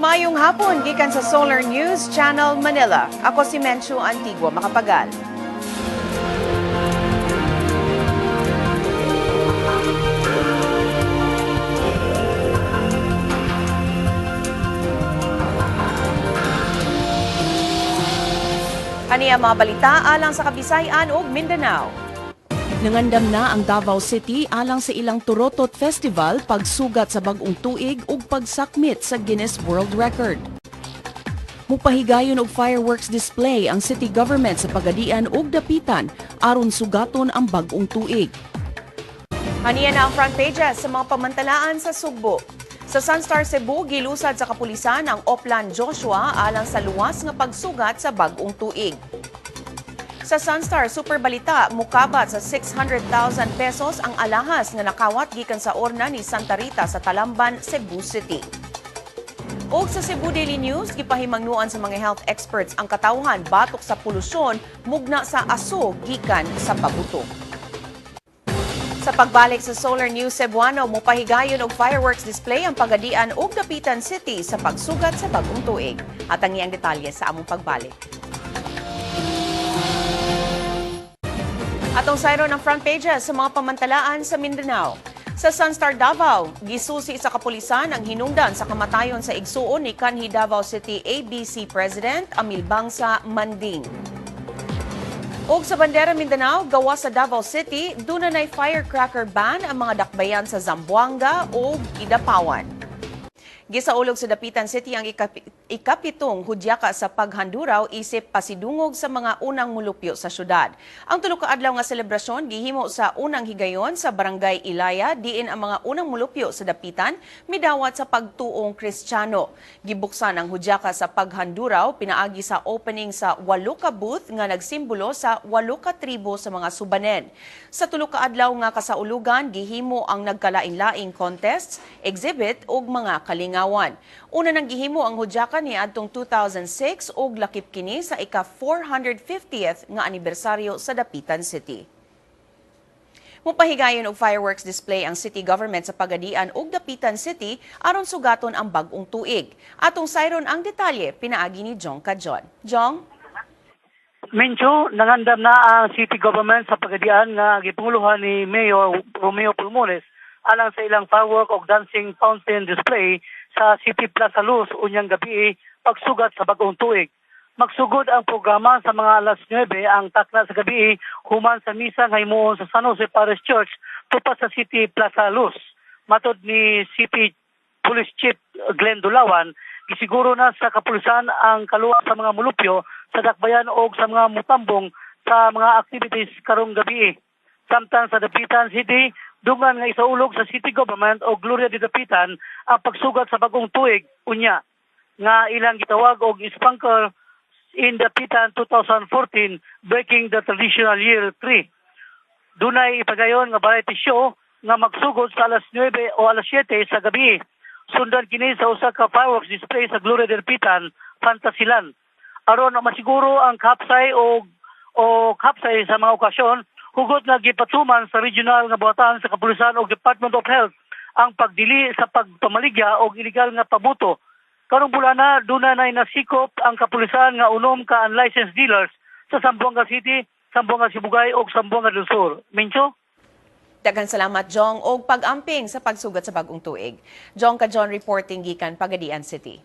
Maayong hapon gikan sa Solar News Channel Manila. Ako si Menchu Antigua Makapagal. Kaniya mga balita alang sa Kabisayan ug Mindanao. Nangandam na ang Davao City alang sa ilang Turotot Festival, pagsugat sa bag-ong tuig ug pagsakmit sa Guinness World Record. Mupahigayon og fireworks display ang city government sa Pagadian ug Dapitan aron sugaton ang bag-ong tuig. Haniya na ang front pages sa mga pamantalaan sa Sugbo. Sa Sunstar Cebu, gilusad sa kapulisan ang Oplan Joshua alang sa luwas nga pagsugat sa bag-ong tuig. Sa Sunstar Super Balita, mukabat sa 600,000 pesos ang alahas nga nakawat gikan sa orna ni Santa Rita sa Talamban, Cebu City. Og sa Cebu Daily News, gipahimangnuan sa mga health experts ang katawhan batok sa polusyon mugna sa aso gikan sa pabuto. Sa pagbalik sa Solar News Cebuano, mupahigayon og fireworks display ang Pagadian ug Dapitan City sa pagsugat sa bag-ong tuig. At ang iyang detalye sa among pagbalik. Atong sayro ng front pages sa mga pamantalaan sa Mindanao. Sa Sunstar Davao, gisusi sa kapulisan ang hinungdan sa kamatayon sa igsuon ni kanhi Davao City ABC President Amil Bangsa Manding. Og sa Bandera Mindanao, gawa sa Davao City, duna nay firecracker ban ang mga dakbayan sa Zamboanga ug Kidapawan. Gisaulog sa Dapitan City ang ikapitong hudyaka sa paghanduraw isip pasidungog sa mga unang mulupyo sa syudad. Ang tulo ka adlaw nga selebrasyon gihimo sa unang higayon sa Barangay Ilaya, diin ang mga unang mulupyo sa Dapitan midawat sa pagtuong Kristiyano. Gibuksan ang hudyaka sa paghanduraw pinaagi sa opening sa 8 ka booth nga nagsimbolo sa 8 ka tribo sa mga Subanen. Sa tulo ka adlaw nga kasaulugan gihimo ang nagkalain-laing contests, exhibit ug mga kalingawan. Una nang gihimo ang hudyaka ni adtong 2006 ug lakip kini sa ika-450th nga anibersaryo sa Dapitan City. Mupahigayon og fireworks display ang city government sa Pagadian ug Dapitan City aron sugaton ang bag-ong tuig. Atong sayron ang detalye pinaagi ni Jong Kajon. Jong? Mencho, nangandam na ang city government sa Pagadian nga gipanguluhan ni Mayor Romeo Pulmones alang sa ilang firework og dancing fountain display sa City Plaza Luz unyang gabi pagsugat sa bag-ong tuig. Magsugod ang programa sa mga alas 9 ang takna sa gabi human sa misa nga himuon sa San Jose Parish Church tupas sa City Plaza Luz. Matod ni City Police Chief Glenn Dulawan, gisiguro na sa kapulisan ang kaluwa sa mga mulupyo sa dakbayan o sa mga mutambong sa mga activities karong gabi. Samtang sa Dapitan City, dungan nga isaulog sa city government o Gloria de Dapitan ang pagsugat sa bagong tuig unya nga ilang gitawag og Spanker in Dapitan 2014, breaking the traditional year 3. Dunay ipagayon nga variety show nga magsugod sa alas 9 o alas 7 sa gabi. Sundan kini sa usa ka fireworks display sa Gloria de Dapitan, Fantasyland. Aron masiguro ang kapsay o kapsay sa mga okasyon, hugot nga gipatuman sa regional nga buhatan sa kapulisan og Department of Health ang pagdili sa pagpamaligya og illegal nga pabuto. Karong bulana, duna nay nasikop ang kapulisan nga 6 ka unlicensed dealers sa Zamboanga City, Zamboanga Sibugay ug Zamboanga del Sur. Mincho? Daghang salamat, Jong, og pag-amping sa pagsugat sa bagong tuig. Jong Kajon reporting gikan Pagadian City.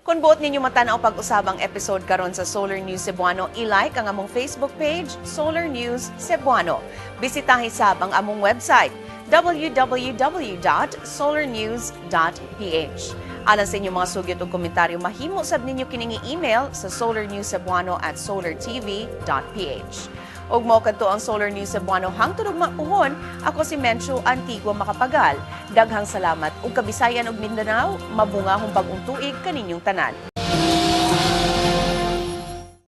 Kung buot ninyo matan-aw pag-usab ang episode karon sa Solar News Cebuano, i-like ang among Facebook page, Solar News Cebuano. Bisitahi sab ang among website, www.solarnews.ph. Alang sa inyong mga sugyot ug komentaryo, mahimo sab ninyo kining i-email sa solarnewscebuano@solartv.ph. Ug mao kadto ang Solar News Cebuano hangtod ugma puhon. Ako si Menchu Antigua Makapagal. Daghang salamat ug Kabisayan ug Mindanao, mabungahong bag-ong tuig kaninyong tanan.